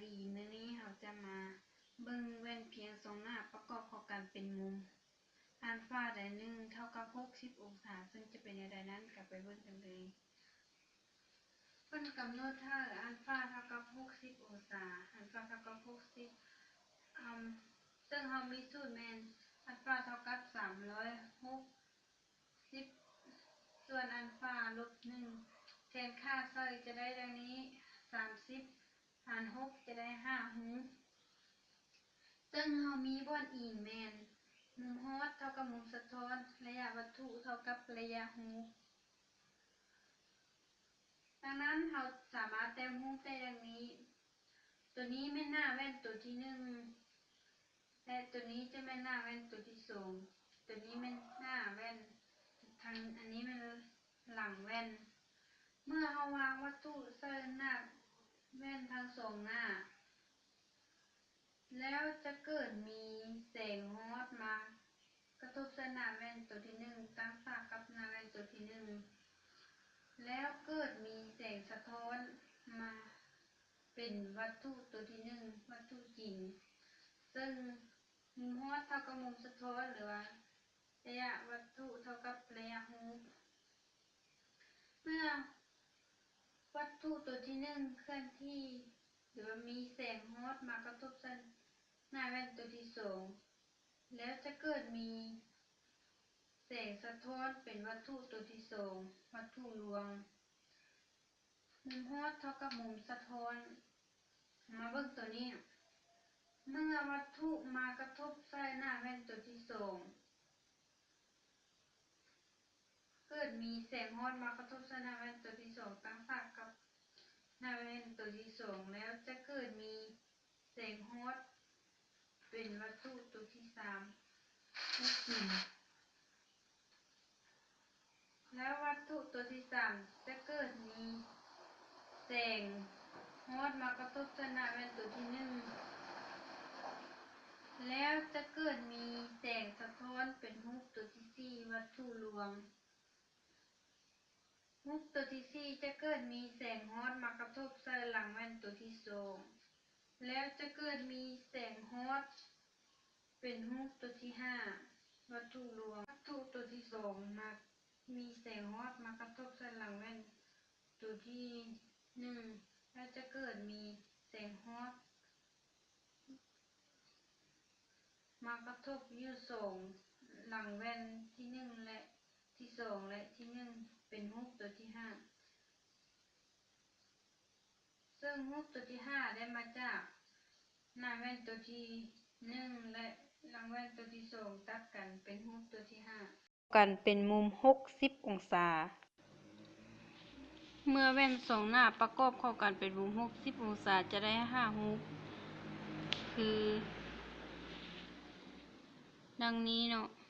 ດີ ມື້ນີ້ເຮົາຈະມາເບິ່ງແວ່ນພຽງສອງໜ້າປະກອບເຂົ້າກັນເປັນມຸມ ອັນຟາໃດໜຶ່ງເທົ່າກັບຫົກສິບອົງສາ ເຊິ່ງຈະເປັນແນວໃດນັ້ນ ກໍໄປເບິ່ງກັນເລີຍ. ເພິ່ນກຳນົດໃຫ້ອັນຟາເທົ່າກັບຫົກສິບອົງສາ ອັນຟາເທົ່າກັບຫົກສິບ ເຊິ່ງເຮົາມີສູດແມ່ນອັນຟາເທົ່າກັບສາມຮ້ອຍຫົກສິບ ສ່ວນອັນຟາລົບໜຶ່ງ ແທນຄ່າໃສ່ຈະໄດ້ດັ່ງນີ້ ສາມສິບຫານຫົກຈະໄດ້ຫ້າຮູບ ເຊິ່ງເຮົາມີບ່ອນອີງແມ່ນ ມຸມຮອດເທົ່າກັບມຸມສະທ້ອນ ໄລຍະວັດຖຸເທົ່າກັບໄລຍະຮູບ. ດັ່ງນັ້ນ ເຮົາສາມາດແຕ້ມຮູບໄດ້ດັ່ງນີ້ ໂຕນີ້ແມ່ນໜ້າແວ່ນໂຕທີໜຶ່ງ ແລະ ໂຕນີ້ຈະແມ່ນໜ້າແວ່ນໂຕທີສອງ ໂຕນີ້ແມ່ນໜ້າແວ່ນ ທາງອັນນີ້ແມ່ນຫຼັງແວ່ນ. ເມື່ອເຮົາວາງວັດຖຸໃສ່ໜ້າແວ່ນທັງສອງໜ້າ ແລ້ວຈະເກີດມີແສງຮອດມາກະທົບໃສ່ໜ້າແວ່ນໂຕທີໜຶ່ງ ຕັ້ງສາກກັບໜ້າແວ່ນໂຕທີໜຶ່ງ ແລ້ວເກີດມີແສງສະທ້ອນມາເປັນວັດຖຸໂຕທີໜຶ່ງ ວັດຖຸຈິງ ເຊິ່ງມຸມຮອດເທົ່າກັບມຸມສະທ້ອນ ຫຼືວ່າໄລຍະວັດຖຸເທົ່າກັບໄລຍະຮູບ. ເມື່ອວັດຖຸໂຕທີໜຶ່ງເຄື່ອນທີ່ ຫຼືວ່າມີແສງຮອດມາກະທົບໃສ່ໜ້າແວ່ນໂຕທີສອງ ແລ້ວຈະເກີດມີແສງສະທ້ອນເປັນວັດຖຸໂຕທີສອງ ວັດຖຸລວງ. ມຸມຮອດເທົ່າກັບມຸມສະທ້ອນ. ມາເບິ່ງໂຕນີ້ ເມື່ອວັດຖຸມາກະທົບໃສ່ໜ້າແວ່ນໂຕທີສອງ ເກີດມີແສງຮອດມາກະທົບໃສ່ໜ້າແວ່ນໂຕທີສອງ ຕັ້ງສາກກັບໜ້າແວ່ນໂຕທີສອງ ແລ້ວຈະເກີດມີແສງຮອດເປັນວັດຖຸໂຕທີສາມ ແລະ ວັດຖຸໂຕທີສາມຈະເກີດມີແສງຮອດມາກະທົບໃສ່ໜ້າແວ່ນໂຕທີໜຶ່ງ ແລ້ວຈະເກີດມີແສງສະທ້ອນເປັນຮູບໂຕທີສີ່ ວັດຖຸລວງ. ຮູບໂຕທີສີ່ຈະເກີດມີແສງຮອດມາກະທົບໃສ່ຫຼັງແວ່ນໂຕທີສອງ ແລ້ວຈະເກີດມີແສງຮອດເປັນຮູບໂຕທີຫ້າ ວັດຖຸລວງ. ວັດຖຸໂຕທີສອງມາ ມີແສງຮອດມາກະທົບໃສ່ຫຼັງແວ່ນໂຕທີໜຶ່ງ ແລ້ວຈະເກີດມີແສງຮອດມາກະທົບຢູ່ສອງຫຼັງແວ່ນທີໜຶ່ງ ແລະ ທີສອງ ແລະ ທີໜຶ່ງ ເປັນຮູບໂຕທີຫ້າ ເຊິ່ງຮູບໂຕທີຫ້າໄດ້ມາຈາກໜ້າແວ່ນໂຕທີໜຶ່ງ ແລະ ຫຼັງແວ່ນໂຕທີສອງຕັດກັນເປັນຮູບໂຕທີຫ້າ ກັນເປັນມຸມຫົກສິບອົງສາ. ເມື່ອແວ່ນສອງໜ້າປະກອບເຂົ້າກັນເປັນມຸມຫົກສິບອົງສາ ຈະໄດ້ຫ້າຮູບ ຄືດັ່ງນີ້ເນາະ.